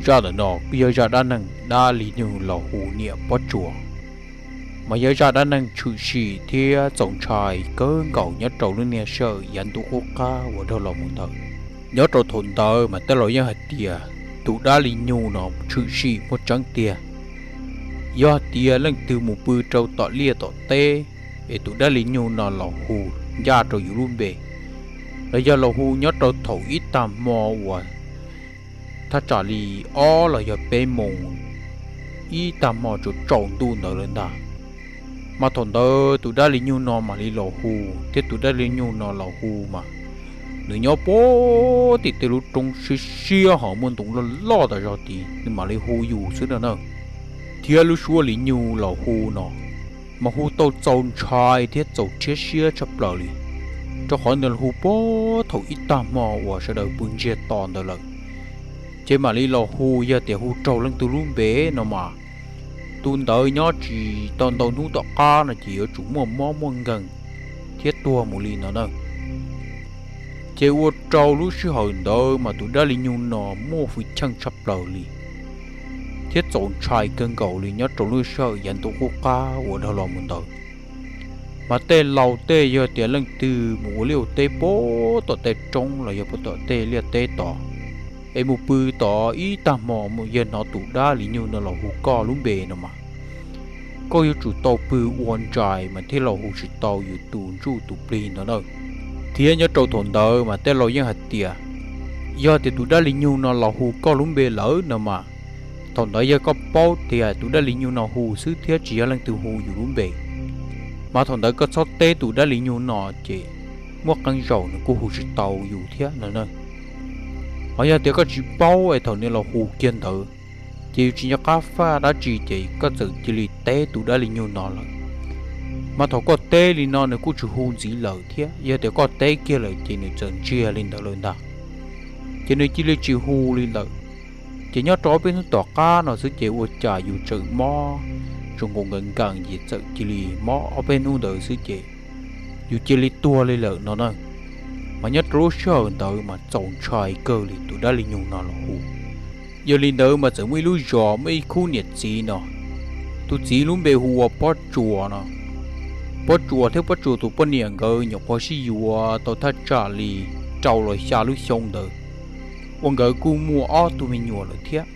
Zaj ntawm no kuj yog zaj dab neeg dab li nyug los hu niam Pob Tsuas, mas yog zaj dab neeg tshwm sim thiab txaus ntshai kawg nkaus nyob rau lub niag sij hawm yav ntuj qub qab uas dhau los mus ntawd. Nyob rau thaum ntawd mas tej laus yeej hais tias tus dab li nyug no tshwm sim muaj tseeb tiag. Yog tias leej twg mus pw rau tom liaj tom teb es tus dab li nyug no los hu ncaj rau yus lub npe, los yog los hu nyob rau thaum ib tag hmo uas thaj tsam li ob los yog peb moos ib tag hmo tsaus tsaus ntuj ntawd lawm ntag, mas thaum ntawd tus dab li nyug no mam li los hu, thiab tus dab li nyug no los hu mas nws nyob puag tim tej lub roob siab siab ho muaj ntoo loj loj tas zog tid, nws mam li hu yus xwb no na. Thiab lub suab li nyug los hu no mas hu tau txaus ntshai thiab txaus rhiab siab tshaj plaws li, rau qhov nws los hu puag thaum ib tag hmo uas sawv daws pw ntsiag to ntawd lawm, ces mam li los hu. Yog tias hu raug leej twg lub npe no mas tus ntawd nyob tsis tau ntau hnub tom qab no ces yuav tsum muaj mob muaj nkeeg thiab tuag mus li no na. Ces ua rau lub sij hawm ntawd mas tus dab li nyug no muaj hwj chim tshaj plaws li thiab txaus ntshai kawg nkaus li nyob rau lub sij hawm yav ntuj qub qab uas dhau los mus ntawd. Mas tej laus tej yog tias leej twg mus ua liaj ua teb puag tom tej roob los yog puag tom tej liaj teb tod, es mus pw tod ib tag hmo yog hnov tus dab li nyug no los hu koj lub npe no mas koj yuav tsum tau pw ua ntsais mas thiaj los hu tsis tau yus tus ntsuj tus plig no na. Thiab nyob rau thaum ntawd mas tej laus yeej hais tias yog tias tus dab li nyug no los hu koj lub npe lawm no mas thaum ntawd yog koj paub tias tus dab li nyug no hu xwb thiab tsis yog leej twg hu yus lub npe, mas thaum ntawd koj txhob teb tus dab li nyug no ces muaj qee zaus nws kuj hu tsis tau yus thiab no na. Ho yog tias koj tsis paub es thaum nws los hu kiag ntawd ces yus tsis nco qab faj dab tsi ces koj txawm cia li teb tus dab li nyug no lawm, mas thaum koj teb li no nws kuj tsis hu ntxiv lawm thiab. Yog tias koj teb kiag lawm ces nws txawm ntsiag li ntawd lawm ntag, ces nws cia li tsis hu li lawm. Ces nyob rau ob peb hnub tom qab no xwb ces ua cas yus txawm mob zoo nkaus nkees nkees ces txawm cia li mob ob peb hnub ntawd xwb ces yus cia li tuag li lawm no na. Mas nyob rau lub sij hawm ntawd mas txaus ntshai kawg li tus dab li nyug no los hu. Yog li ntawd mas txawm muaj ib lub zos muaj ib khub niam txiv no, tus txiv lub npe hu ua Pob Tsuas no. Pob Tsuas thiab Pob Tsuas tus poj niam nkawd nyuam qhuav sib yuav tau thaj tsam li rau los xya lub xyoo ntawd, uas nkawd kuj muaj ob tug me nyuam lawm thiab.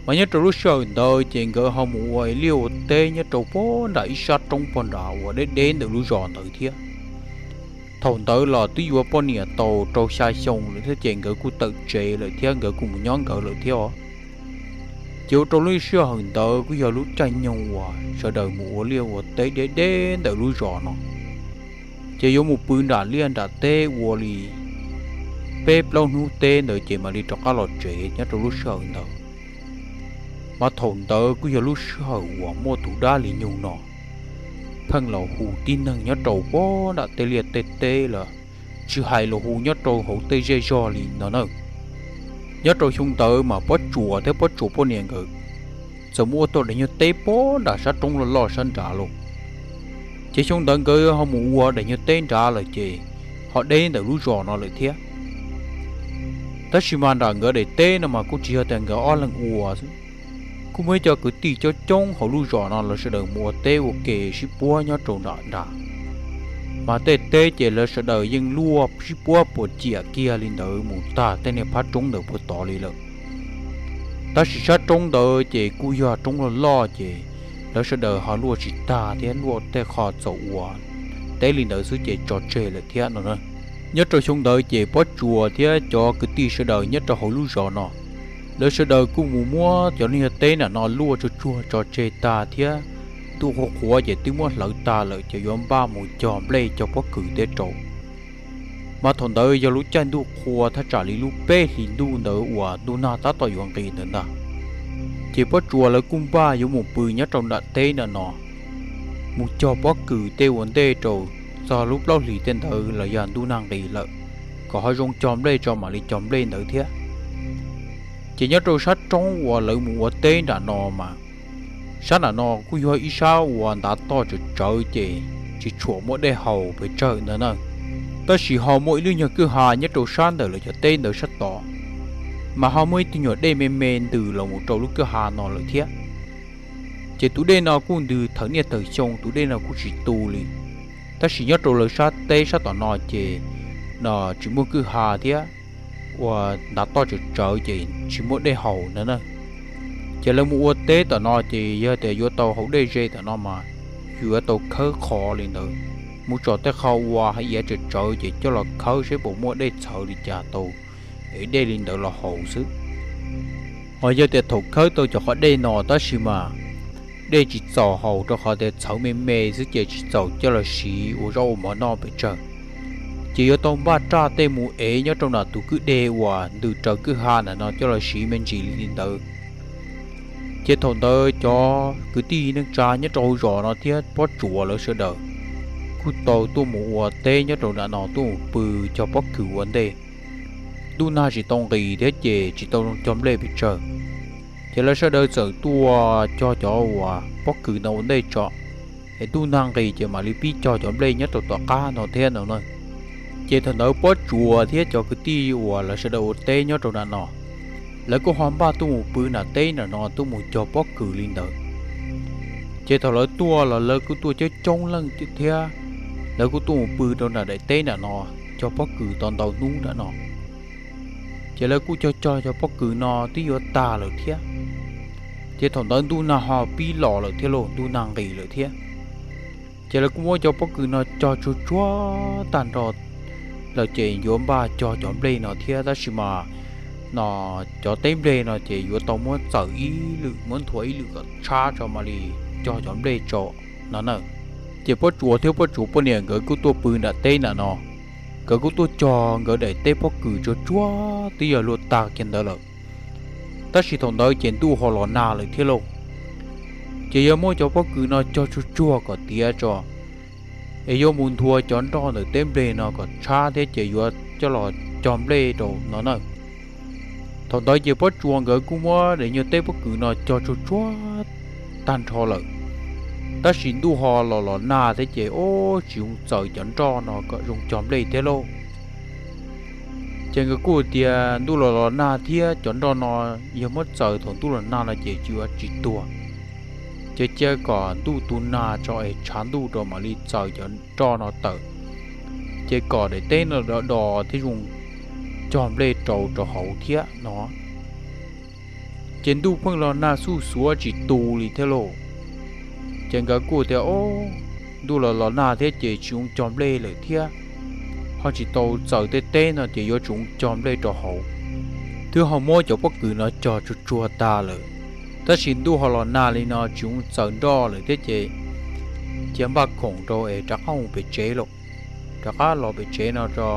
Mas nyob rau lub sij hawm ntawd ces nkawd ho mus ua liaj ua teb nyob rau puag nram ib sab roob pog nrad uas deb deb ntawm lub zos ntawd thiab. Thaum ntawd los twb yuav poj niam tau rau xya xyoo lawm thiab ces nkawd kuj tawm tsev lawm thiab nkawd kuj mus nyob nkawd lawm thiab os. Ces ua rau lub sij hawm ntawd kuj yog lub caij nyoog uas sawv daws mus ua liaj ua teb deb deb ntawm lub zos no, ces yuav mus pw nram liaj nram teb ua li peb plaub hnub teb ntawd ces mam li rov qab los tsev nyob rau lub sij hawm ntawd. Mas thaum ntawd kuj yog lub sij hawm uas muaj tus dab li nyug no pheej los hu tib neeg nyob rau puag nram tej liaj tej teb lawm, tsis hais los hu nyob rau hauv tej zej zog li no na. Nyob rau xyoo ntawd mas Pob Tsuas thiab Pob Tsuas poj niam nkawd txawm mus ua tau daim nyuag teb puag nram sab roob loj loj sab nrad lauj. Ces xyoo ntawd nkawd ho mus ua daim nyuag teb nrad lawm ces ho deb ntawm lub zos no lawm thiab. Tab sis mas nram nkawd daim teb no mas kuj tsis yog tias nkawd ob leeg ua xwb, kuj muaj ib co kwv tij coob coob hauv lub zos no lawv sawv daws mus ua teb ua ke sib puab nyob rau nram nrad. Mas tej teb ces lawv sawv daws yeej luaj sib puab puas ciam kiag li ntawd mus tag tej niag phab roob ntawd puag tod li lawm. Tab sis sab roob ntawd ces kuj yog roob loj loj ces lawv sawv daws ho luaj tsis tag thiab luaj tej qho txaus ua teb li ntawd xwb ces tso tseg lawm thiab no na. Nyob rau xyoo ntawd ces Pob Tsuas thiab cov kwv tij sawv daws nyob rau hauv lub zos no, lawv sawv daws kuj mus muab cov niag teb nram no luaj tsuag tsuag tso tseg tag thiab ntuj qhuav qhuav ces twb muab hlawv tag lawm ces yuav npaj mus cog nplej cog pob kws tej rau. Mas thaum ntawd yog lub caij ntuj qhua thaj tsam li lub peb hlis ntuj ntawd uas ntuj nag tab tom yuav nqis ntawd ntag. Ces Pob Tsuas lawv kuj npaj yuav mus pw nyob rau nram teb nram no, mus cog pob kws tej ua ntej rau txog lub plaub hlis tej ntawd los yog ntuj nag nqis lawm, kom ho zoo cog nplej tso mam li cog nplej ntawd thiab. Ces nyob rau sab roob uas lawv mus ua teb nram no mas, sab nram no kuj yog ib sab uas ntav toj tsawv tsawv ces tsis tshua muaj dej haus pes tsawg ntawd na. Tab sis ho muaj ib lub nyuag kwj ha nyob rau sab ntawm lawv cov teb ntawd sab tod, mas ho muaj ib tug nyuam dej me me ntws los mus rau lub kwj ha no lawm thiab. Ces tus dej no kuj ntws thawm niaj thawm xyoo, tus dej no kuj tsis tu li. Tab sis nyob rau lawv sab teb sab tom no ces no tsis muaj kwj ha thiab, ua ntav toj tsawv tsawv ces tsis muaj dej haus no na. Ces lawv mus ua teb tom no ces yog tias yuav tau haus dej ze tom no mas yuav tau khawb qhov li ntawd, mus tsom tej qhov uas hav iav tsawv tsawv ces coj los khawb seb puas muaj dej txhawv li cas tau ev dej li ntawd los haus xwb. Ho yog tias thaum khawb tau cov qhov dej no tab sis mas dej tsis txaus haus rau qhov tias txhawv me me xwb ces tsis txaus coj los siv ua zaub ua mov noj pes tsawg. Ces yuav tau npaj raj tej mus ev nyob rau nram tus kwj deg uas ntws raws kwj ha ntawm no coj los siv me ntsis li ntawd. Ces thaum ntawd cov kwv tij neej tsa nyob rau hauv zos no thiab Pob Tsuas lawv sawv daws kuj tau tuaj mus ua teb nyob rau nram no tuaj mus pw cog pob kws ua ntej. Ntuj nag tsis tau nqis thiab ces tsis tau zoo cog nplej pes tsawg. Ces lawv sawv daws txawm tuaj cog cov uas pob kws no ua ntej tso, es ntuj nag nqis ces mam li pib cog cov nplej nyob rau tom qab no thiab no na. Ces thaum ntawd Pob Tsuas thiab cov kwv tij uas lawv sawv daws ua teb nyob rau nram no, lawv kuj ho npaj tuaj mus pw nram teb nram no tuaj mus cog pob kws li ntawd. Ces thaum lawv tuaj los lawv kuj tuaj coob coob leej thiab, lawv kuj tuaj mus pw rau nram daim teb nram no cog pob kws tau ntau hnub nram no. Ces lawv kuj cog cog cov pob kws no twb yuav tag lawm thiab. Ces thaum ntawd ntuj nag ho pib los lawm thiab lauj, ntuj nag nqis lawm thiab. Ces lawv kuj muab cov pob kws no cog tsuag tsuag tag nrho lawm ces yuav npaj cog cov nplej no thiab, tab sis mas no cov teb nplej no ces yuav tau muab txawm ib lwm, muab nthua ib lwm kom tshab tso mam li cog cov nplej tso no na. Ces Pob Tsuas thiab Pob Tsuas poj niam nkawd kuj tuaj pw nram teb nram no, nkawd kuj tuaj cog nkawd daim teb pob kws tsuag tsuag twb yog luag tag kiag ntawd lawm. Tab sis thaum ntawd ces ntuj ho los nag lawm thiab lauj. Ces yuav muab cov pob kws no cog tsuag tsuag kom tiav tso, es yuav mus nthua cov nroj ntawm teb nplej no kom tshab thiab ces yuav coj los cog nplej rau no na. Thaum ntawd ces Pob Tsuas nkawd kuj muab daim nyuag teb pob kws no cog tsuag tsuag tag nrho lawm, tab sis ntuj ho los los nag thiab ces ub tsis zoo txaws cov nroj no kom zoo cog nplej thiab lauj. Ces nkawd kuj tias ntuj los los nag thiab cov nroj no yog muab txaws thaum ntuj los nag no ces tsis ua tsis tuag. Ces cia kom ntuj tu nag tso es tshav ntuj rau mam li txaws cov nroj no tawm, ces kom daim teb no do do thiab zoo cog nplej rau rau hauv thiab no. Ces ntuj pheej los nag xuj xuav tsis tu li thiab lauj. Ces nkawd kuj tias, Ob, ntuj los los nag thiab ces tsis zoo cog nplej lawm thiab, ho tsis tau txaws tej teb no ces yuav tsis zoo cog nplej rau hauv. Twb ho muab cov pob kws no cog tsuag tsuag tag lawm, tab sis ntuj ho los nag li no tsis zoo txaws nroj lawm thiab ces cia npaj khoom rau es rov qab mus pem tsev lauj. Rov qab los pem tsev no tso,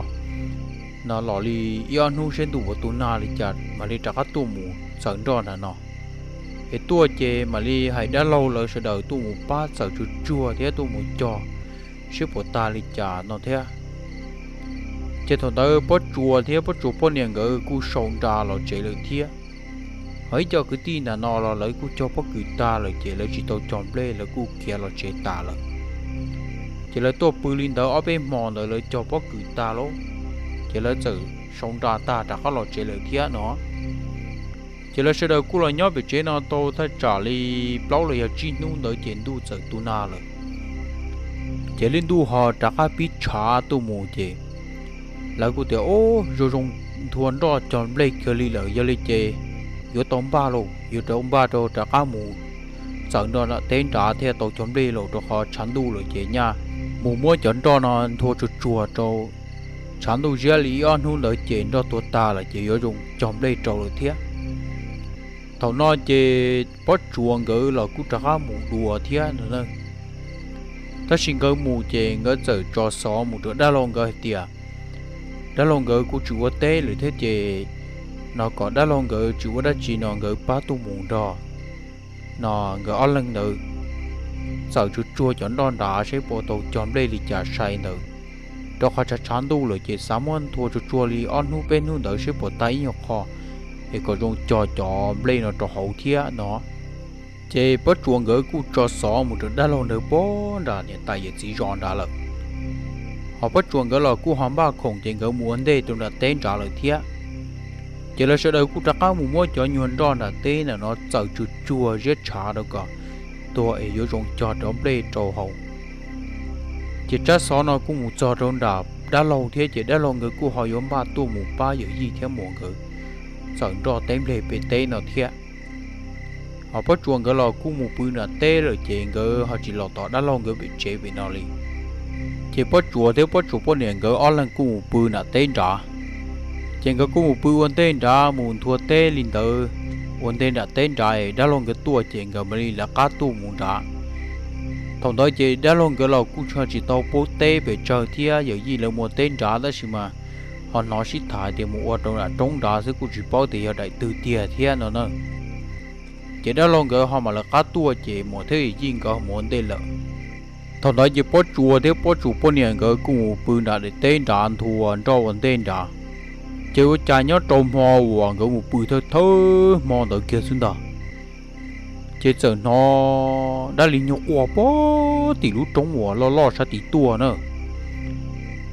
no los li ib ob hnub seb ntuj puas tu nag li cas mam li rov qab tuaj mus txaws nroj nram no. Es tuaj ces mam li hais dab laug lawv sawv daws tuaj mus pab txaws tsuag tsuag thiab tuaj mus cog seb puas tag li cas no thiab. Ces thaum ntawd Pob Tsuas thiab Pob Tsuas poj niam nkawd kuj sau nra los tsev lawm thiab. Ho ib co kwv tij nram no los lawv kuj cog pob kws tag lawm ces lawv tsis tau cog nplej, lawv kuj khiav los tsev tas lawm. Ces lawv tuaj pw li ntawd ob peb hmo ntawd lawv cog pob kws tag lauj, ces lawv txawm sau nra tag rov qab los tsev lawm thiab no. Ces lawv sawv daws kuj los nyob pem tsev no tau thaj tsam li plaub los yog tsib hnub ntawd ces ntuj txawm tu nag lawm. Ces lub ntuj ho rov qab pib tshav tuaj mus ces lawv kuj tias, Ob, zoo zoo nthua nroj cog nplej kiag li lawm, yog li ces yuav tau npaj lauj, yuav tau npaj rau rov qab mus txaws nroj nram teb nrad thiaj tau cog nplej lauj, rau qhov tshav ntuj lawm ces nyaj mus muab cov nroj no nthua tsuag tsuag rau tshav ntuj ziab li ib ob hnub ntawd ces nroj tuag tag lawm ces yuav zoo cog nplej rau lawm thiab. Thaum no ces Pob Tsuas nkawd los kuj rov qab mus dua thiab no na. Tab sis nkawd mus ces nkawd txawm tso xov mus rau dab laug nkawd hais tias dab laug nkawd kuj tsis ua teb lawm thiab ces no kom dab laug nkawd tsis ua dab tsi no nkawd pab tuaj mus nrog no nkawd ob leeg ntawd txawm tsuag tsuag cov nroj nrad seb puas tau cog nplej li cas sai ntawd, rau qhov tshav tshav ntuj lawm ces xav muab nthua tsuag tsuag li ob hnub peb hnub ntawd seb puas tag ib nyuag qho es kom zoo cog cov nplej no rau hauv thiab no. Ces Pob Tsuas nkawd kuj tso xov mus rau dab laug ntawd puag nram niam tais yawm txiv zos nrad lawm. Ho Pob Tsuas nkawd los kuj ho npaj khoom ces nkawd mus ua ntej rau nram teb nrad lawm thiab. Ces lawv sawv daws kuj rov qab mus muab cov nyuag nroj nram teb ntawm no txawm tsuag tsuag ziab tshav rau kom tuag es yuav zoo cog rau nplej rau haus. Ces tsab xov no kuj mus txog rau nram dab laug thiab ces dab laug nkawd kuj ho yuav npaj tuaj mus pab yawm yij thiab muam nkawd txawm nroj teb nplej pem teb no thiab. Ho Pob Tsuas nkawd los kuj mus pw nram teb lawm ces nkawd ho tsis los tom dab laug nkawd pem tsev pem no li. Ces Pob Tsuas thiab Pob Tsuas poj niam nkawd ob leeg kuj mus pw nram teb nrad. Ces nkawd kuj mus pw ua ntej nrad mus nthua teb li ntawd, ua ntej nram teb nrad es dab laug nkawd tuaj ces nkawd mam li lawv qab tuaj mus nrad. Thaum ntawd ces dab laug nkawd los kuj tsis tau paub teb pes tsawg thiab yawm yij lawv mus teb nrad tab sis mas ho hnov sib tham tias mus ua rau nram roob nrad xwb kuj tsis paub tias yog daim twg tiag thiab no na. Ces dab laug nkawd ho mam lawv qab tuaj ces muam thiab yawm yij nkawd mus ua ntej lawm. Thaum ntawd ces Pob Tsuas thiab Pob Tsuas poj niam nkawd kuj mus pw nram daim teb nrad nthua nroj ua ntej nrad. Ces ua cas nyob rau hmo uas nkawd mus pw thawj thawj hmo ntawd kiag xwb ntag, ces txawm hnov dab li nyuag quaj puag tim lub roob uas loj loj sab tid tuaj na.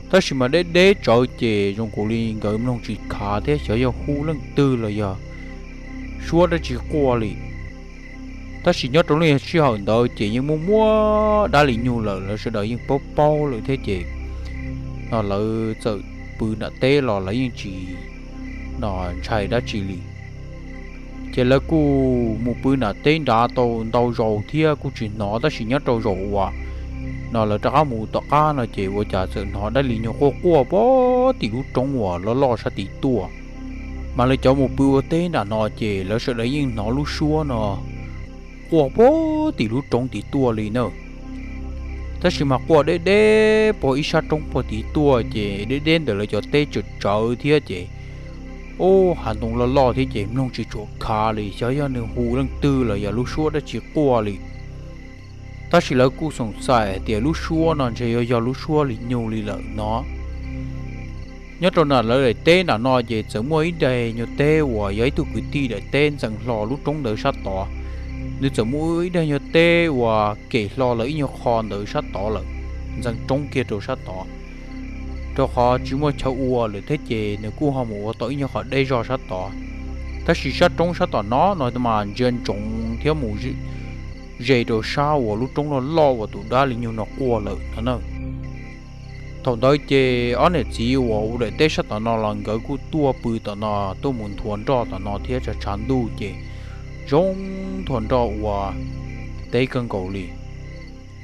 Tab sis mas deb deb tsawv ces zoo nkaus li nkawd mloog tsis khav thiab xyov yog hu leej twg los yog suab dab tsi quaj li. Tab sis nyob rau lub sij hawm ntawd ces yeej muaj muaj dab li nyuag lawm, lawv sawv daws yeej paub paub lawm thiab ces no lawv txawm pw nram teb los lawv yeej tsis no ntshai dab tsi li. Ces lawv kuj mus pw nram teb nrad tau ntau zaus thiab kuj tsis hnov, tab sis nyob rau zaum uas no lawv rov qab mus tom qab no ces ua cas txawm hnov dab li nyuag quaj quaj puag tim lub roob uas loj loj sab tid tuaj. Mas lawv cov mus pw ua teb nram no ces lawv sawv daws yeej hnov lub suab no quaj puag tim lub roob tid tuaj li na. Tab sis mas quaj deb deb puag ib sab roob puag tid tuaj ces deb deb ntawm lawv cov teb tsawv tsawv thiab ces ub hav ntoo loj loj thiab ces mloog tsis tshua khav li xyov yog nws hu leej twg los yog lub suab dab tsi quaj li. Tab sis lawv kuj xoom xaim hais tias lub suab no ntshe yuav yog lub suab li nyuag li lawm no. Nyob rau nram lawv daim teb nram no ces txawm muaj ib daim nyuag teb uas yog ib tug kwv tij daim teb ntxeev hlo lub roob ntawd sab tod. Nws txawm muaj ib daim nyuag teb uas kem hlo lawv ib nyuag qho ntawd sab tod lawm, ntxeev roob kiag rau sab tod, rau qhov tsis muaj chaw ua lawm thiab ces nws kuj ho mus ua tau ib nyuag qhov deb zog sab tod. Tab sis sab roob sab tom no no mas ntsia ntsoov thiab mus ze rau sab uas lub roob loj loj uas tus dab li nyuag no quaj lawm no na. Thaum ntawd ces ob niam txiv uas ua daim teb sab tom no los nkawd kuj tuaj pw tom no, tuaj mus nthua nroj tom no thiab tshav tshav ntuj ces zoo nthua nroj ua teb kawg nkaus li.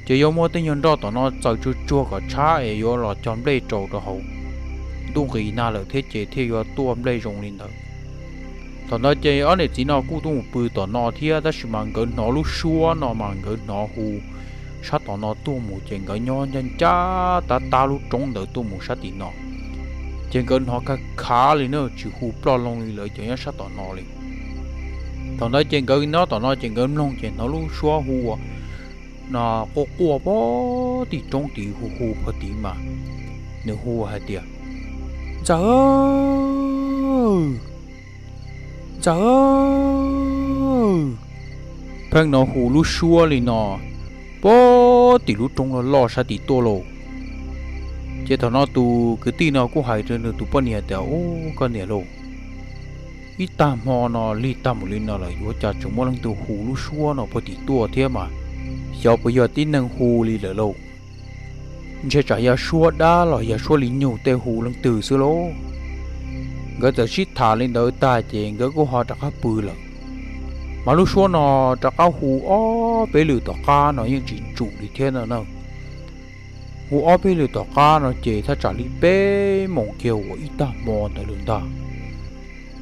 Ces yuav muaj tej nyuag nroj tom no txaws tsuag tsuag kom tshab es yuav los cog nplej rau rau hauv. Ntuj nqis nag lawm thiab ces thiaj yuav tuaj nplej zoo li ntawd. Thaum ntawd ces ob niam txiv no kuj tuaj mus pw tom no thiab, tab sis mas nkawd hnov lub suab no mas nkawd hnov hu sab tom no tuaj mus ces nkawd nyob ncaj ncaj tab tab lub roob ntawd tuaj mus sab tim no. Ces nkawd hnov khav khav li na, tsis hu ploj loo li lawv cov nyob sab tom no li. Thaum ntawd ces nkawd nyob tom no ces nkawd mloog ces hnov lub suab hu no quaj quaj puag tim roob tid hu hu puag tid mas nws hu hais tias, Ntxawm, Ntxawm! Pheej no hu lub suab li no puag tim lub roob loj loj sab tid tuaj lauj. Ces thaum no tus kwv tij no kuj hais rau nws tus poj niam tias, Ub, koj niam lauj, ib tag hmo no lig tag mus li no lawm yuav cas tseem muaj leej twg hu lub suab no puag tim tuaj thiab mas xyov puas yog tib neeg hu li lawm lauj. Ntshe tsam yog suab dab los yog suab li nyug tej hu leej twg xwb lauj. Nkawd txawm sib tham li ntawd tag ces nkawd kuj ho rov qab pw lawm. Mas lub suab no rov qab hu ob peb lwm tom qab no yeej tsis tsum li thiab no na. Hu ob peb lwm tom qab no ces thaj tsam li peb moos kiag uas ib tag hmo ntawd lawm ntag,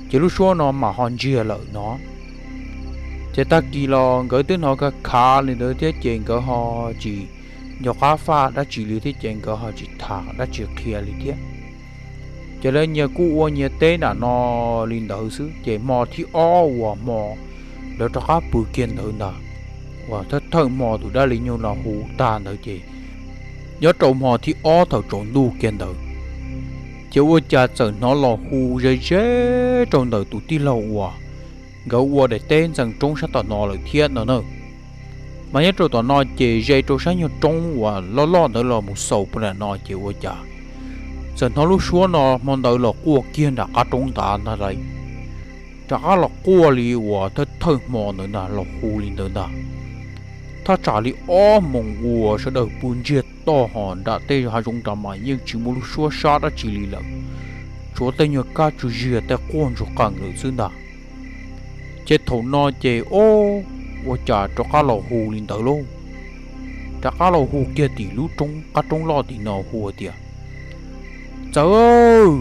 ces lub suab no mam ho ntsiag lawm no. Ces tag kis los nkawd twb hnov khav khav li ntawd thiab ces nkawd ho tsis nco qab faj dab tsi li thiab ces nkawd ho tsis tham dab tsi qhia li thiab. Ces lawv nyias kuj ua nyias teb nram no li ntawd xwb, ces hmo thib ob uas hmo lawv rov qab pw kiag ntawd ntag, uas thawj thawj hmo tus dab li nyuag no hu tag ntawd ces nyob rau hmo thib ob thaum tsaus ntuj kiag ntawd, ces ua cas txawm hnov los hu ze ze rau ntawm tus tij laug uas nkawd ua daim teb ntxeev roob sab tom no lawm thiab no na. Mas nyob rau tom no ces ze rau sab nyuag roob uas loj loj ntawd los mus xaus puag nram no ces ua cas txawm hnov lub suab no hmo ntawd los quaj kiag nram qab roob ntawd ntag lauj. rov qab los quaj li uas thawj thawj hmo ntawd ntag, los hu li ntawd ntag. Thaj tsam li ob moos uas sawv daws pw ntsiag to hos nram tej hav zoov nrad mas yeej tsis muaj lub suab sab dab tsi li lawm, tsuav tej nyuag kab tsw ziag tej quaj ntsuag qees lawm xwb ntag. Ces thaum no ces ob, ua cas rov qab los hu li ntawd lauj. Rov qab los hu kiag tim lub roob qab roob loj tim no hu tias, Txawm!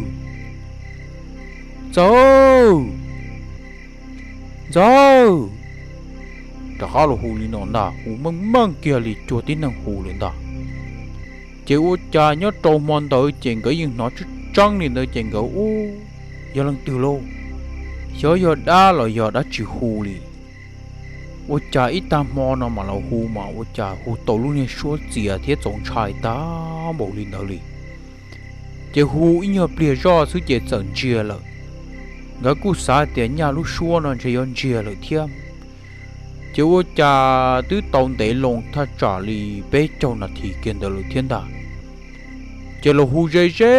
Txawm! Ntxawg! Rov qab los hu li no ntag, hu meej meej kiag li cuag tib neeg hu lawm ntag. Ces ua cas nyob rau hmo ntawd ces nkawd yeej hnov tseeb tseeb li ntawd ces nkawd ub, yog leej twg lauj? Xyov yog dab los yog dab tsi hu li. Ua cas ib tag hmo no mam los hu mas ua cas hu tau lub niag suab txias thiab txaus ntshai tag npaum li ntawd li. Ces hu ib nyuag pliag zoj xwb ces txawm ntsiag lawm. Nkawd kuj xav tias nyaj lub suab no ntshe yuav ntsiag lawm thiab. Ces ua cas twb tau ntev loo thaj tsam li peb caug nas this kiag ntawd lawm thiab ntag. Ces los hu ze ze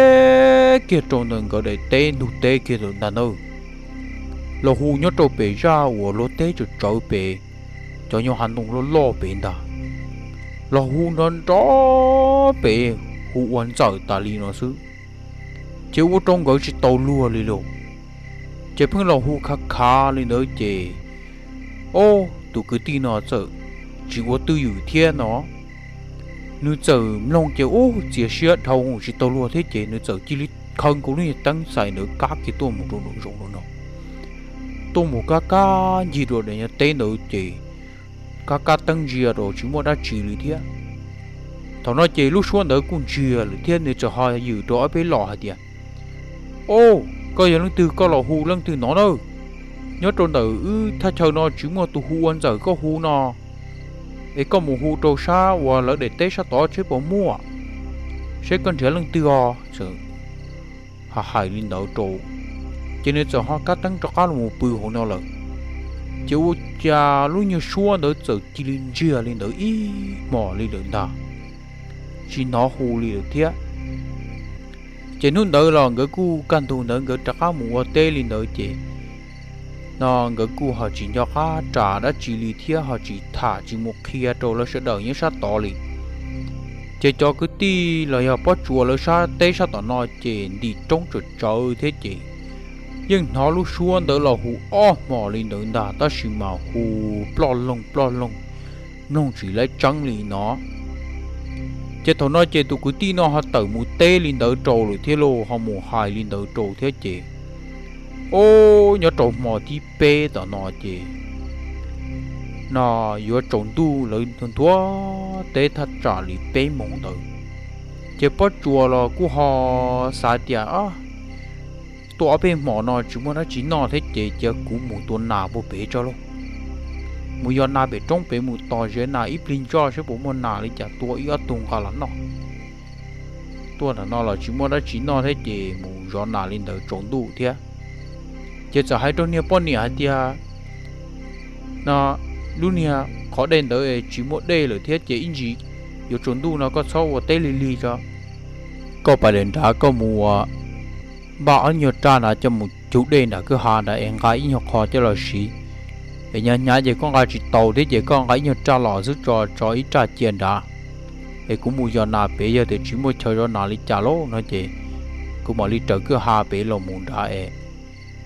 kiag rau ntawm nkawd daim teb ntug teb kiag ntag nawb. Los hu nyob rau pem zaj uas luag teb tsawv tsawv pem, cov nyuag hav ntoo loj loj pem ntag. Los hu nrov nrov pem, hu ua ntxawm tas li no xwb. Ces ua rau nkawd tsis tau luag li lauj. Ces pheej los hu khav khav li ntawd ces, ob, tus kwv tij no txawm tsis ua twj ywm thiab no. Nws txawm mloog ces ub txias siab dhau tsis tau luag thiab ces nws txawm cia li khaws nkaus lub nyuag teeb xais ntawd kab kiag tuaj mus rau nraum zoov no. Tuaj mus kab kab ncig rau daim nyuag teb ntawd ces kab kab teeb ntsia rau tsis muaj dab tsi li thiab. Thaum no ces lub suab ntawd kuj ntsiag lawm thiab nws txawm ho yws rau ob peb los hais tias, Ob, koj yog leej twg koj los hu leej twg no nawb? Nyob rau ntawm wb thaj chaw no tsis muaj tus hu ua ntxawm koj hu no, es koj mus hu rau sab uas lawv daim teb sab tod seb puas muaj, seb koj nrhiav leej twg os. Txawm hais li ntawd rau, ces nws txawm ho kab teeb rov qab los mus pw hauv no lawm. Ces ua cas lub nyuag suab ntawd txawm cia li ntsiag li ntawd ib hmos li lawm ntag, tsis hnov hu li lawm thiab. Ces hnub ntawd los nkawd kuj kaj ntug ntawd nkawd rov qab mus ua teb li ntawd ces no nkawd kuj ho tsis nco qab ras dab tsi li thiab ho tsis tham tsis mus qhia rau lawv sawv daws nyob sab tod li. Ces cov kwv tij los yog Pob Tsuas lawv sab teb sab tom no ces ntim roob tsawm tsawv thiab ces yeej hnov lub suab ntawd los hu ob hmos li ntawd ntag tab sis mas hu ploj loog ploj loog, mloog tsis laib tseeb li no. Ces thaum no ces tus kwv tij no ho tawm mus teb li ntawd rau lawm thiab lauj, ho mus hais li ntawd rau thiab ces, ob, nyob rau hmo thib peb tom no ces no yuav tsaus ntuj lawv nthua teb thaj tsam li peb moos ntawd. Ces Pob Tsuas los kuj ho xav tias, Tuaj ob peb hmos no tsis muaj dab tsi noj thiab ces cia kuv mus tua nas puag pem tso lauj. Mus yos nas pem roob pem mus tos zes nas ib plig ntsoj seb puas muaj nas li cas tua ib ob tug nqa los noj. Tuaj ntawm no los tsis muaj dab tsi noj thiab ces mus zov nas li ntawd tsaus ntuj thiab. Ces txawm hais rau niag poj niam hais tias, No, lub niag qhov dej ntawd tsis muaj dej lawm thiab ces ib ntsis yuav tsaus ntuj no koj txhob ua teb lig lig tso. Koj pais lawm nrad koj mus ua npaj ob nyuag raj nrad coj mus cug dej nram kwj ha nrad es nqa ib nyuag qho coj los siv. Es hnyav hnyav ces koj nqa tsis tau thiab ces koj nqa ib nyuag raj los xwb tso, tso ib raj cia nrad. Es kuv mus yos nas pem yog tias tsis muaj chaw zov nas li cas lauj no ces kuv mam li raws kwj ha pem los mus nrad es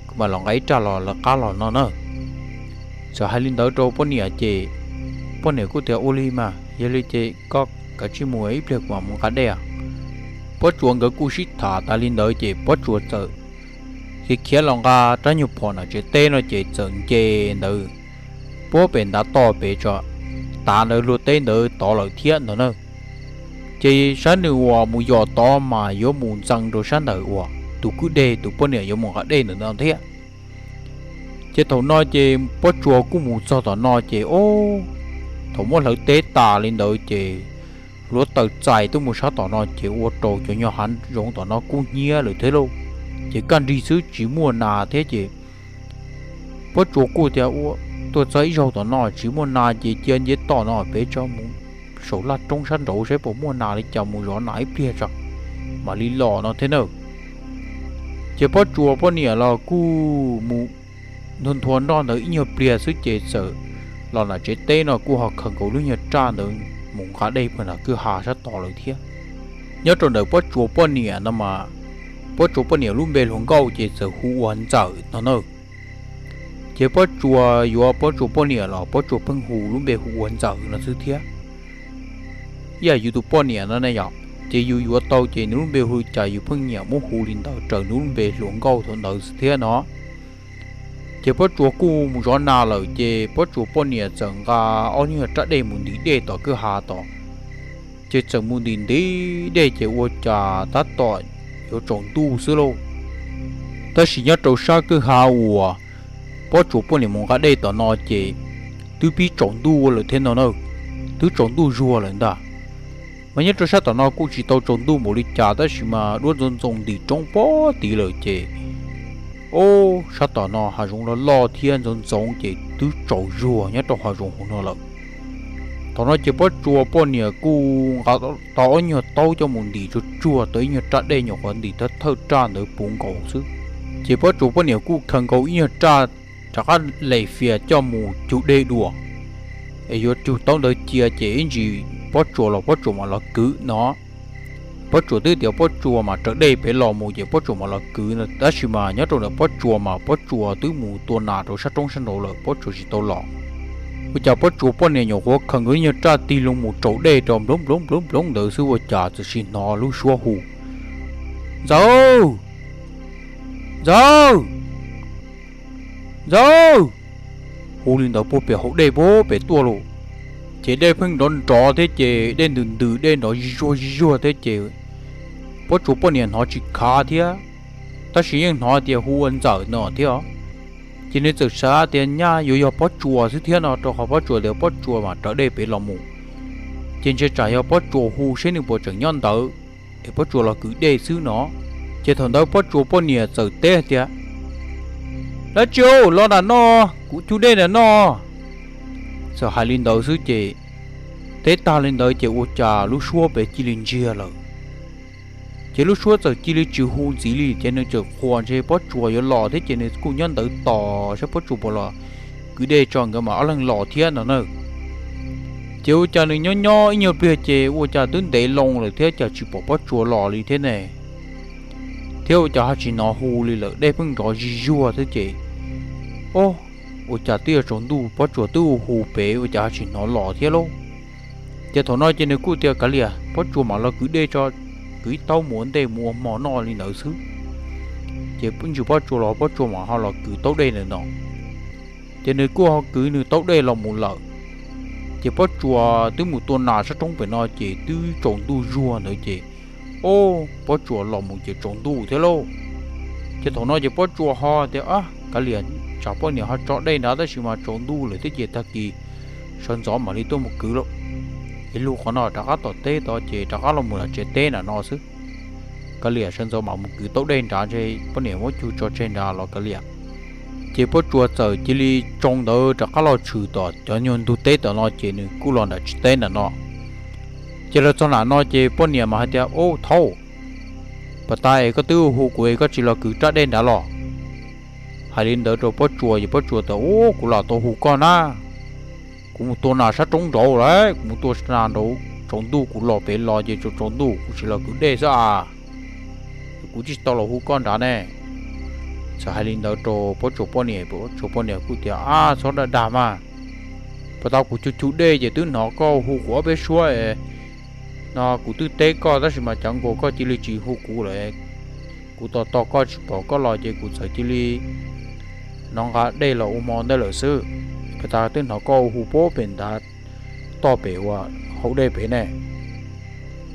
kuv mam los nqa ib raj los lawv qab los no na. Txawm hais li ntawd rau poj niam ces poj niam kuj tias, Ua li mas yog li ces koj kav tsij mus ib pliag kuv mam mus nqa dej. Pob Tsuas nkawd kuj sib tham tas li ntawd ces Pob Tsuas txawm khiav khiav los nqa rab nyuag phom nram tsev teb no ces txawm nce ntawd puag pem ntav toj pem tso, tav ntawd luag teb ntawd tod lawm thiab ntag na. Ces sab nws uas mus yos tod mas yuav mus ntxeev rau sab ntawm uas tus kwj deg tus poj niam yuav mus nqa dej ntawm no thiab. Ces thaum no ces Pob Tsuas kuj mus txog tom no ces, o, thaum muab hlawv teb tas li ntawd ces hluav taws txais tuaj mus sab tom no ces ua rau cov nyuag hav zoov tom no kub hnyiab lawm thiab lauj. Ces kaj nrig xwb tsis muaj nas thiab ces Pob Tsuas kuj tias, Ua, tuaj txog ib zaug tom no tsis muaj nas ces cia nce toj no pem tso mus saum laj roob sab nraud saib puas muaj nas li cas mus zov nas ib pliag tso mam li los no thiab na. Ces Pob Tsuas poj niam los kuj mus nthua nthua nroj ntawd ib nyuag pliag xwb ces txawm los nram tsev teb no kuj ho khaws nkaus lub nyuag raj ntawd mus nqa dej puag nram kwj ha sab tod lawm thiab. Nyob rau ntawm Pob Tsuas poj niam no mas, Pob Tsuas poj niam lub npe hluas nkauj ces txawm hu ua Ntxawm no na. Ces Pob Tsuas yuav Pob Tsuas poj niam los Pob Tsuas pheej hu lub npe hu ua Ntxawm no xwb thiab. Ib yam yus tus poj niam no ne yom, ces yus yuav tau ces nws lub npe hu li cas yus pheej nyiam muab hu li ntawd raws nws lub npe hluas nkauj thaum ntawd xwb thiab no. Ces Pob Tsuas kuj mus zov nas lawm ces Pob Tsuas poj niam txawm nqa ob nyuag raj dej mus ntim dej tom kwj ha tod. Ces txawm mus ntim ntim dej ces ua cas tab tom yuav tsaus ntuj xwb lauj. Tab sis nyob rau sab kwj ha uas Pob Tsuas poj niam mus nqa dej tom no ces twb pib tsaus ntuj lawm thiab no na, twb tsaus ntuj zuag lawm ntag. Mas nyob rau sab tom no kuj tsis tau tsaus ntuj npaum li cas tab sis mas duab ntxoov ntxoo ntim roob pob tid lawm ces, o, sab tom no hav zoov loj loj thiab ntxoov ntxoov ces twb tsaus zuag nyob rau hav zoov hauv no lawm. Thaum no ces Pob Tsuas poj niam kuj nqa tau ob nyuag taub coj mus ntim tsuag tsuag tau ib nyuag raj dej nyuam qhuav ntim thawj thawj raj ntawd puv nkaus xwb. Ces Pob Tsuas poj niam kuj khaws nkaus ib nyuag raj rov qab les fias coj mus cug dej dua, es yuav cug taub ntawd cia ces ib ntsis Pob Tsuas los Pob Tsuas mam los kwv no. Pob Tsuas twb tias Pob Tsuas mam raws dej pem los mus ces Pob Tsuas mam los kwv no, tab sis mas nyob rau ntawm Pob Tsuas mas Pob Tsuas twb mus tua nas rau sab roob sab nraud lawm Pob Tsuas tsis tau los. Ua cas Pob Tsuas poj niam nyuam qhuav khaws nkaus ib nyuag raj tig loo mus raus dej rau nploov nploov nploov nploov ntawd xwb ua cas txawm sis hnov lub suab hu, Ntxawm! Ntxawm! Ntxawm! Hu li ntawd puag pem hauv dej puag pem tuaj lauj. Ces dej pheej nrov nrov thiab ces dej ntws ntws dej nrov zij zuag zij zuag thiab ces Pob Tsuas poj niam hnov tsis khav thiab, tab sis yeej hnov tias hu ua Ntxawm no thiab. Ces nws txawm xav tias nyaj yuav yog Pob Tsuas xwb thiab no rau qhov Pob Tsuas tias Pob Tsuas mas raws dej pem los mus, ces ntshe tsam yog Pob Tsuas hu seb nws puas tseem nyob ntawd es Pob Tsuas los kwv dej xwb no. Ces thaum ntawd Pob Tsuas poj niam txawm teb tias, Dab tsi, los nram no, kuv cug dej nram no. Txawm hais li ntawd xwb ces teb tag li ntawd ces ua cas lub suab pem cia li ntsiag lawm. Ces lub suab txawm cia li tsis hu ntxiv li ces nws txawm qhuas ntshe Pob Tsuas yuav los thiab ces nws kuj nyob ntawd tos saib Pob Tsuas puas los kwv dej tso nkawd mam ob leeg los thiab no na. Ces ua cas nws nyob nyob ib nyuag pliag ces ua cas twb ntev loo lawm thiab cas tsis pom Pob Tsuas los li thiab ne. Thiab ua cas ho tsis hnov hu li lawm dej pheej nrov zij zuag thiab ces, o, ua cas twb yuav tsaus ntuj Pob Tsuas twb hu hu pem ua cas ho tsis hnov los thiab lauj. Ces thaum no ces nws kuj tias kav liam Pob Tsuas mam los kwv dej tso, kwv ib taub mus ua ntej mus ua hmo noj li ntawd xwb. Ces ib ntsis Pob Tsuas los Pob Tsuas mam ho los kwv taub dej ntawm no. Ces nws kuj ho kwv nws taub dej los mus lawm. Ces Pob Tsuas twb mus tua nas sab roob pem no ces twb tsaus ntuj zuag ntawd ces, o, Pob Tsuas los mus ces tsaus ntuj thiab lauj. Ces thaum no ces Pob Tsuas ho tias, Kav liam, tsam poj niam ho tso dej nrad tab sis mas tsaus ntuj lawm thiab ces tag kis sawv ntxov mam li tuaj mus kwv lauj. Es lug qhov no rov qab tom teb tod ces rov qab los mus lawm tsev teb nram no xwb. Kav liam sawv ntxov mam mus kwv taub dej nrad ntshe poj niam muab cug tso tseg nrad los kav liam. Ces Pob Tsuas txawm cia li tsoo ntawd rov qab los tshwm tom cov nyuag ntug teb tom no ces nws kuj los nram tsev teb nram no. Ces los txog nram no ces poj niam mas hais tias, Ub thaub, pas tas es koj twb hu kuv es koj tsis los kwv raj dej nrad los? Hais li ntawd rau Pob Tsuas ces Pob Tsuas tias, Ub, kuv lam tau hu koj na. Kuv mus tua nas sab roob nraud lawm, kuv mus tua nas nraud tsaus ntuj kuv los pem los ces tsaus tsaus ntuj kuv tsis los kwv dej xwb as. Kuv tsis tau los hu koj nrad ne. Txawm hais li ntawd rau Pob Tsuas poj niam, Pob Tsuas poj niam kuj tias, Ab, txhob dag dag mas. Pas tas kuv cug cug dej ces twb hnov koj hu kuv ob peb suab no, kuv twb teb koj tab sis mas cav nkaus koj cia li tsis hu kuv lawm. Kuv tos tos koj tsis pom koj los ces kuv txawm cia li hnov nqa dej los ua hmo ntej lawm xwb. Pas tas twb hnov koj hu puag pem nrad toj pem uas hauv dej pem ne.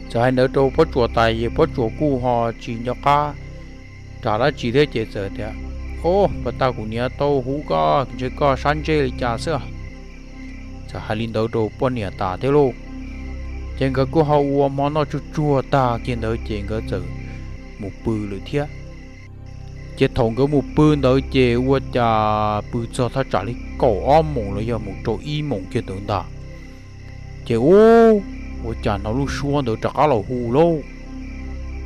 Txawm hais ntawd rau Pob Tsuas tas ces Pob Tsuas kuj ho tsis nco qab rau dab tsi thiab ces txawm tias, Ub, pas tas kuv niam tau hu koj ntshe koj sab ntsej li cas xwb. Txawm hais li ntawd rau poj niam tas thiab lauj. Ces nkawd kuj ho ua hmo noj tsuag tsuag tag kiag ntawd ces nkawd txawm mus pw lawm thiab. Ces thaum nkawd mus pw ntawd ces ua cas pw txog thaj tsam li kaum ob moos los yog mus rau ib moos kiag ntawd ntag. Ces ub, ua cas hnov lub suab ntawd rov qab los hu lauj.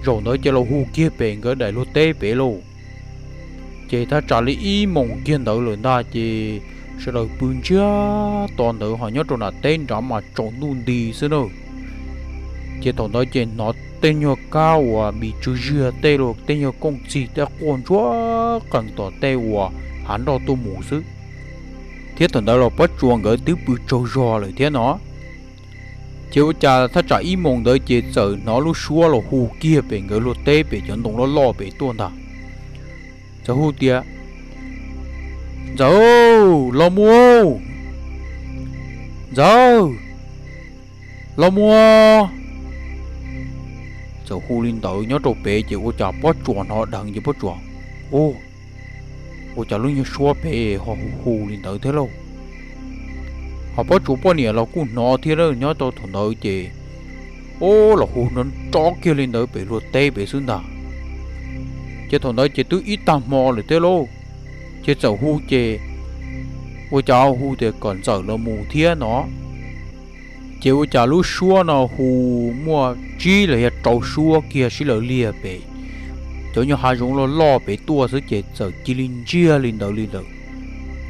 Zaum ntawd ces los hu kiag pem nkawd daim luag teb pem lauj. Ces thaj tsam li ib moos kiag ntawd lawm ntag ces sawv daws pw ntsiag to ntawd ho nyob rau nram teb nrad mas tsaus ntuj nti xwb na. Ces thaum ntawd ces hnov tej nyuag kab uas npis tsw ziag tej los tej nyuag kooj txig tej quaj ntsuag qees tom tej uas hav nroj tuaj mus xwb. Thiab thaum ntawd los Pob Tsuas nkawd twb pw tsaug zog lawm thiab no. Ces ua cas thaj tsam ib moos ntawd ces txawm hnov lub suab los hu kiag pem nkawd luag teb pem cov ntoo loj loj pem tuaj ntag. Txawm hu tias, Ntxawm, los mus! Ntxawm, los mus! Txawm hu li ntawd nyob rau pem ces ua cas Pob Tsuas hnov dheev ces Pob Tsuas, Ua, ua cas lub nyuag suab pem ho hu hu li ntawd thiab lauj? Ho Pob Tsuas poj niam los kuj hnov thiab nyob rau thaum ntawd ces, o, los hu nrov nrov kiag li ntawd pem luag teb pem xwb ntag. Ces thaum ntawd ces twb ib tag hmo lawm thiab lauj. Ces txawm hu ces ua cas hu tias kom Ntxawm los mus thiab no. Ces ua cas lub suab no hu muaj tsib los yog rau suab kiag sib law liag pem cov nyuag hav zoov loj loj pem tuaj xwb ces txawm cia li ntsiag li ntawd li lawm.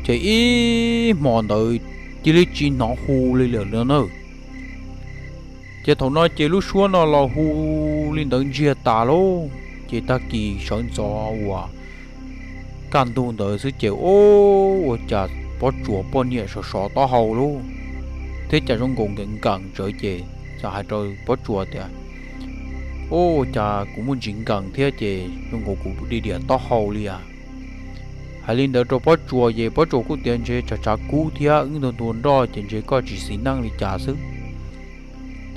Ces ib hmo ntawd cia li tsis hnov hu li lawm no na. Ces thaum no ces lub suab no los hu li ntawd ntsiag tas lauj. Ces tag kis sawv ntxov uas kaj ntug ntawd xwb ces, o, ua cas Pob Tsuas poj niam sov sov taub hau lauj, thiab cas zoo nkaus nkees nkees tsawv ces txawm hais rau Pob Tsuas tias, O, ua cas kuv muaj ntsis nkees thiab ces zoo nkaus kuv di diam taub hau li as. Hais li ntawd rau Pob Tsuas ces Pob Tsuas kuj tias ntshe tshav tshav kub thiab wb ntuag ntuag nroj ces ntshe koj tsis xis neej li cas xwb.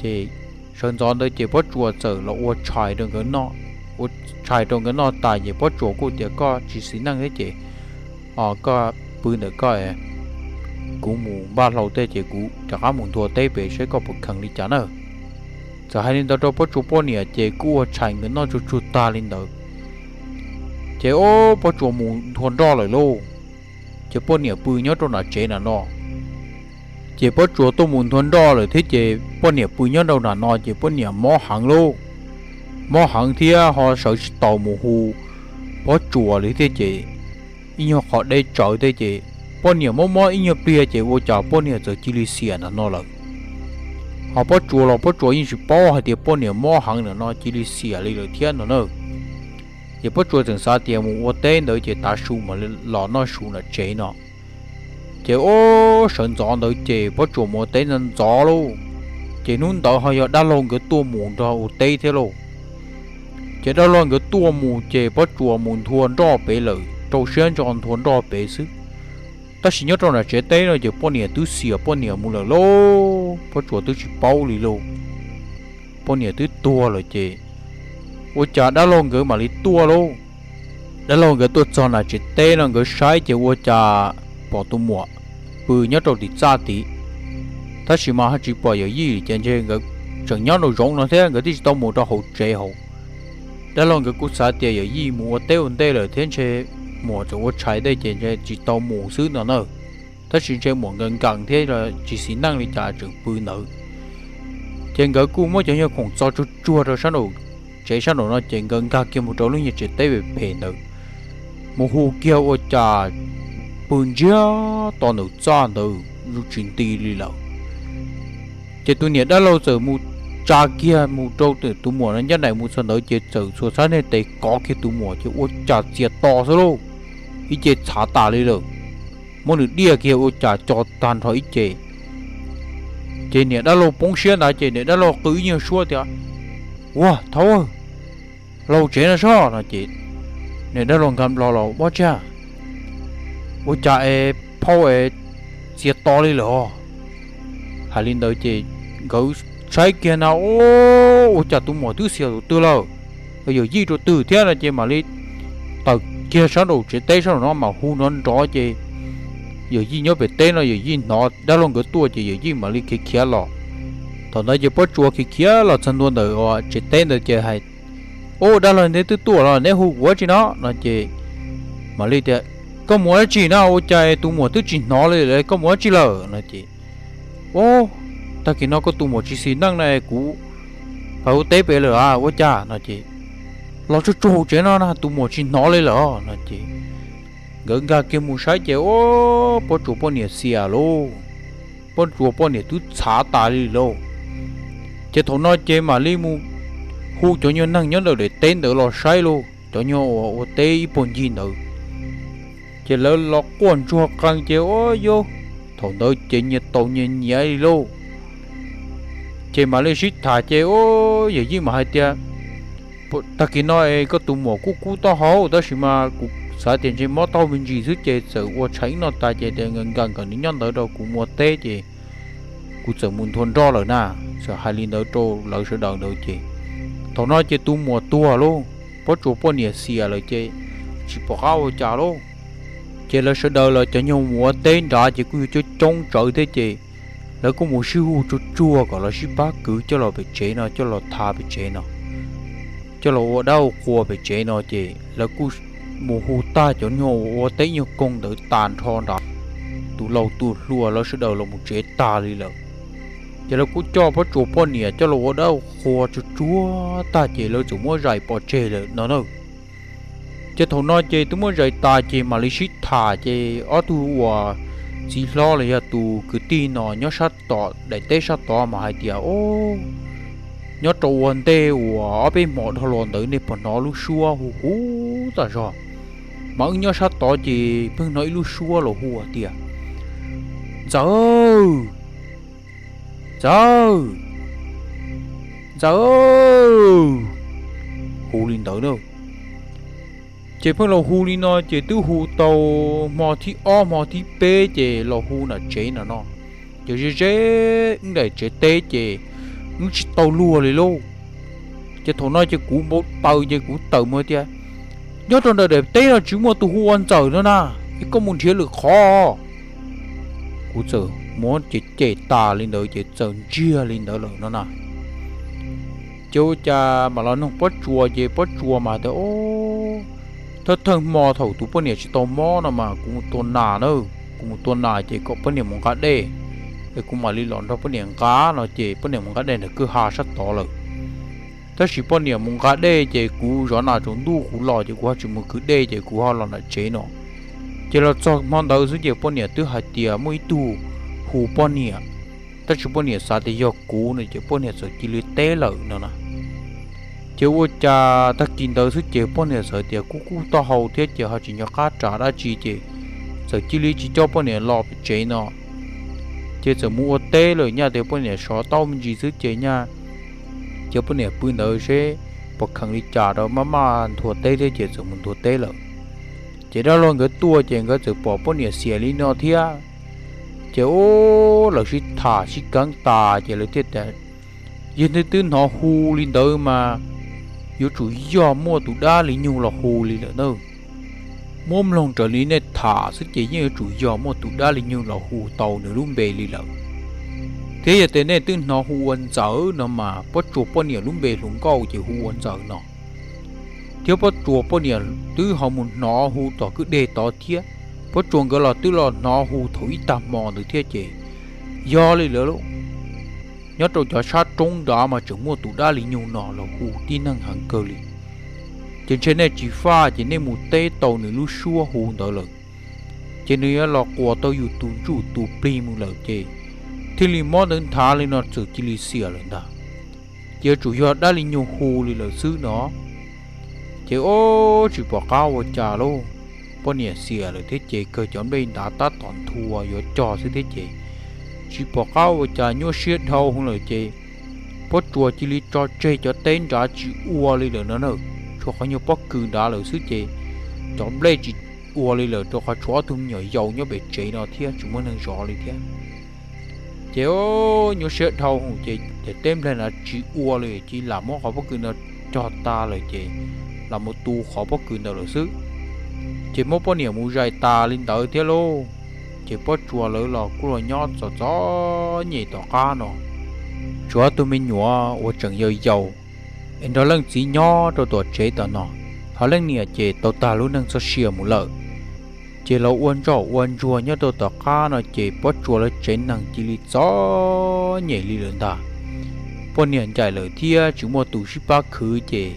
Ces sawv ntxov ntawd ces Pob Tsuas txawm los ua tshais rau nkawd noj. Ua tshais rau nkawd noj tas ces Pob Tsuas kuj tias koj tsis xis neej thiab ces, o, koj pw ntawm koj, kuv mus npaj hlau tej ces kuv rov qab mus nthua teb pem saib koj puas kheev li cas na. Txawm hais li ntawd rau Pob Tsuas poj niam ces kuj ua tshais nkawd noj tsuag tsuag tag li ntawd. Ces o, Pob Tsuas mus nthua nroj lawm lauj. Ces poj niam pw nyob rau nram tsev na no. Ces Pob Tsuas tuaj mus nthua nroj lawm thiab ces poj niam pw nyob rau nram no ces poj niam mob heev lauj. Mob heev thiab ho sawv tsis taus mus hu Pob Tsuas li thiab ces ib nyuag qhov deb tsawv thiab ces poj niam mob mob ib nyuag pliag ces ua cas poj niam txawm cia li xiam nram no lawm. Ho Pob Tsuas los Pob Tsuas yeej tsis paub hais tias poj niam mob heev nram no cia li xiam li lawm thiab no na. Ces Pob Tsuas tseem xav tias mus ua teb ntawd ces tav su mam los noj su nram tsev no. Ces o, sawv ntxov ntawd ces Pob Tsuas mus ua teb ntxov ntxov lauj. Ces hnub ntawd ho yog dab laug nkawd tuaj mus nrog ua teb thiab lauj. Ces dab laug nkawd tuaj mus ces Pob Tsuas mus nthua nroj pem lawm rau siab ntso nthua nroj pem xwb. Tab sis nyob rau nram tsev teb no ces poj niam twb xiam poj niam mus lawm lauj, Pob Tsuas twb tsis paub li lauj. Poj niam twb tuag lawm ces ua cas dab laug nkawd mam li tuaj lauj. Dab laug nkawd tuaj txog nram tsev teb no nkawd saib ces ua cas pom tus muam pw nyob rau tim txaj tid. Tab sis mas ho tsis pom yawm yij ces ntshe nkawd tseem nyob nraum zoov no thiab nkawd twb tsis tau mus rau hauv tsev hauv. Dab laug nkawd kuj xav tias yawm yij mus ua teb ua ntej lawm thiab ntshe muam tseem ua tshais tej ces ntshe tsis tau mus xwb no na. Tab sis ntshe muam nkees nkees thiab tsis xis neej li cas tseem pw ntawd. Ces nkawd kuj muab cov nyuag khoom txo tsuag tsuag rau sab nraum tsev sab nraum no ces nkawd nkag kiag mus rau lub nyuag tsev teb phem phem ntawd, mus hu kiag ua cas pw ntsiag to ntawm txaj ntawd tsis nti li lawm. Ces tus niam dab laug txawm mus tsa kiag mus rau tus muam no ncaj nraim mus txog ntawd ces txawm txhua txhab niag tes kov kiag tus muam ces ua cas txias to xwb lauj, ib ce txhav tas li lawm. Muab nws diaj kiag ua cas co tag nrho ib ce. Ces niam dab laug poob siab ntawd ces niam dab laug qw ib nyuag suab tias, Ua thaub, los tsev no soj no ces niam dab laug nkag nplo los, Ua tsa, ua cas es phauj es txias to li lawm os? Hais li ntawd ces nkawd saib kiag na, o, ua cas tus muam twb xiam tus twg lawm, yawm yij rau twg thiab no ces mam li tawm kiag sab nraum tsev teb sab nraum no mas hu nrov nrov ces yawm yij nyob pem teb no yawm yij hnov dab laug nkawd tuaj ces yawm yij mam li khiav khiav los. Thaum ntawd ces Pob Tsuas khiav khiav los txog ntua ntawm tsev teb ntawd ces hais, Ub, dab laug neb twb tuaj los neb hu kuv ua tsi no? No ces mam li tias, Koj mus ua dab tsi na? Ua cas tus muam twb tsis hnov li lawm, koj mus ua dab tsi lawm? No ces, Ub, tag kis no koj tus muam tsis xis neej na, kuv pais ua teb pem lawm a, ua cas? No ces, Los tsuag tsuag tsev no na, tus muam tsis hnov li lawm. No ces, nkawd nkag kiag mus saib ces ua Pob Tsuas poj niam xiam lauj, Pob Tsuas poj niam twb txhav tas li lauj. Ces thaum no ces mam li mus hu cov nyuag neeg nyob ntawm daim teb ntawd los saib lauj, cov nyuag uas ua teb ib puag ncig ntawd. Ces lawv los quaj ntsuag qees ces ua yau, thaum ntawd ces nyias taus nyias nyiav li lauj. Ces mam li sib tham ces ua yawm yij mam hais tias, tag kis no es koj tus muam kuj kub taub hau tab sis mas kuv xav tias ntshe mob taub hau me ntsis xwb ces txawm ua tshais ib no tas ces tias nkawd nkawm nws nyob ntawd rau kuv mus ua teb ces kuv txawm mus nthua nroj lawm na. Txawm hais li ntawd rau lawv sawv daws ntawd ces thaum no ces tus muam tuag lauj, Pob Tsuas poj niam xiam lawm ces tsis pom qab ua cas lauj. Ces lawv sawv daws los cov nyuag mus ua teb nrad ces kuj yog coob coob tsawv thiab ces lawv kuj mus sib hu tsuag tsuag kom los sib pab kwv coj los pem tsev no, coj los thav pem tsev no, coj los ua dab ua qhua pem tsev no ces lawv kuj mus hu tag cov nyuag ua teb nyuag koog ntawd tas nrho nrad, tus laus tus hluas lawv sawv daws los mus tsev tag li lawm. Ces lawv kuj coj Pob Tsuas poj niam coj los ua dab ua qhua tsuag tsuag tag ces lawv txawm muab zais pov tseg lawm no na. Ces thaum no ces twb muab zais tas ces mam li sib tham ces ob tug uas txiv hlob los yog tus kwv tij no nyob sab tom daim teb sab tod mas hais tias, Nyob rau ua ntej uas ob peb hmo dhau los ntawd nej puas hnov lub suab hu hu tas zog? Mas wb nyob sab tod ces pheej hnov ib lub suab los hu tias, Ntxawm! Ntxawm! Ntxawm! Hu li ntawd na. Ces pheej los hu li no ces twb hu tau hmo thib ob hmo thib peb ces los hu nram tsev no no. Ces ze ze wb daim tsev teb ces wb tsis tau luag li lauj. Ces thaum no ces kuv npau taws ces kuv tawm mus tias, Nyob rau ntawm daim teb no tsis muaj tus hu ua Ntxawm no na, es koj mus nrhiav lwm qhov. Kuv txawm muab cem cem tas li ntawd ces txawm ntsiag li ntawd lawm no na. Ces ua cas mam los noog Pob Tsuas ces Pob Tsuas mas tias, Thawj thawj hmo thaum tus poj niam tsis tau mob no mas kuv mus tua nas na, kuv mus tua nas ces kom poj niam mus nqa dej, es kuv mam li los nrog poj niam nqa no ces poj niam mus nqa dej ntawm kwj ha sab tod lawm. Tab sis poj niam mus nqa dej ces kuv zov nas tsaus ntuj kuv los ces kuv ho tsis mus kwv dej ces kuv ho los nram tsev no. Ces los txog hmo ntawd xwb ces poj niam twb hais tias muaj ib tug hu poj niam, tab sis poj niam xav tias yog kuv no ces poj niam txawm cia li teb lawm no na. Ces ua cas tag kis ntawd xwb ces poj niam txawm tias kub kub taub hau thiab ces ho tsis nco qab ras dab tsi ces txawm cia li tsis coj poj niam los pem tsev no. Ces txawm mus ua teb lawm, nyaj tias poj niam sov taub me ntsis xwb ces nyaj, ces poj niam pw ntawd seb puas kheev li cas rau maj maj nthua teb thiab ces txawm mus nthua teb lawm. Ces dab laug nkawd tuaj ces nkawd txawm pom poj niam xiam li no thiab. Ces ua lawv sib tham sib keeb tas ces lawv thiaj tias, Yog nej twb hnov hu li ntawd mas yuav tsum yog muaj tus dab li nyug los hu li lawm na. Muab mloog raws li nej tham xwb ces yeej yuav tsum yog muaj tus dab li nyug los hu tau nws lub npe li lawm. Thiab yog tias nej twb hnov hu ua Ntxawm no mas Pob Tsuas poj niam lub npe hluas nkauj ces hu ua Ntxawm no. Thiab Pob Tsuas poj niam twb ho mus hnov hu tom kwj deg tod thiab, Pob Tsuas nkawd los twb los hnov hu thaum ib tag hmo ntawd thiab ces yog li lawm lauj. Nyob rau cov sab roob nrad mas tseem muaj tus dab li nyug no los hu tib neeg heev kawg li. Ces ntshe nej tsis faj ces nej mus teb tau nws lub suab hu ntawd lawm, ces nws yuav los quas tau yus tus ntsuj tus plig mus lawm ces thiaj li mob ntawd nthav li no txawm cia li xiam lawm ntag. Ces yuav tsum yog dab li nyug hu li lawm xwb no. Ces ua tsis pom qab ua cas lauj, poj niam xiam lawm thiab ces kawg cov nplej nrad tab tom nthua yuav cog xwb thiab ces tsis pom qab ua cas nyuaj siab dhau hwv lawm ces Pob Tsuas cia li tso tseg cov teb nrad tsis ua li lawm no na. Tshuav qhov nyuag pob kws nrad lawm xwb ces cov nplej tsis ua li lawm rau qhov tshuav ob tug me nyuam yaus nyob pem tsev no thiab tsis muaj neeg zov li thiab. Ces nyuaj siab dhau hwv ces teb nplej nrad tsis ua li ces lam muab qhov pob kws no cog tas lawm ces lam mus tu qhov pob kws ntawd lawm xwb. Ces muab poj niam mus zais tas li ntawd thiab lauj, ces Pob Tsuas lawv los kuj los nyob txom txom nyem tom qab no. Tshuav ob tug me nyuam uas tseem yau yaus es nrog leej txiv nyob rau tom tsev tom no, ho leej niam ces tau tag lub neej txoj sia mus lawm. Ces los ua ntsoj ua ntsuag nyob rau tom qab no ces Pob Tsuas lawv tsev neeg cia li txom nyem li lawm ntag. Poj niam ncaim lawm thiab tsis muaj tus sib pab khwv ces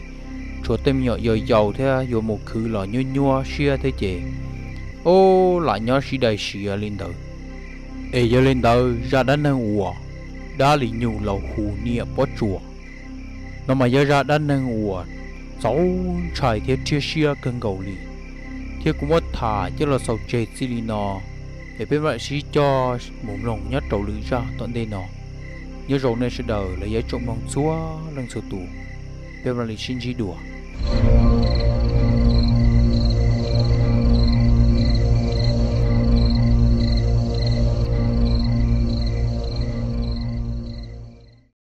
tshuav tej me nyuam yau yaus thiab yuav mus khwv los nyuaj nyuaj siab thiab ces o, lam nyob sib dai siav li ntawd. Es yog li ntawd zaj dab neeg uas dab li nyuj laus hu niam pob tsuas no mas yog zaj dab neeg uas txaus ntshai thiab rhiab siab kawg nkaus li, thiab kuv muab tham coj los xaus tseg txij li no, es peb mam sib coj mus mloog nyob rau lwm zaj tom ntej no. Nyob zoo nej sawv daws los yog tsoom mloog txhua leej txhua tus, peb mam li sib ntsib dua.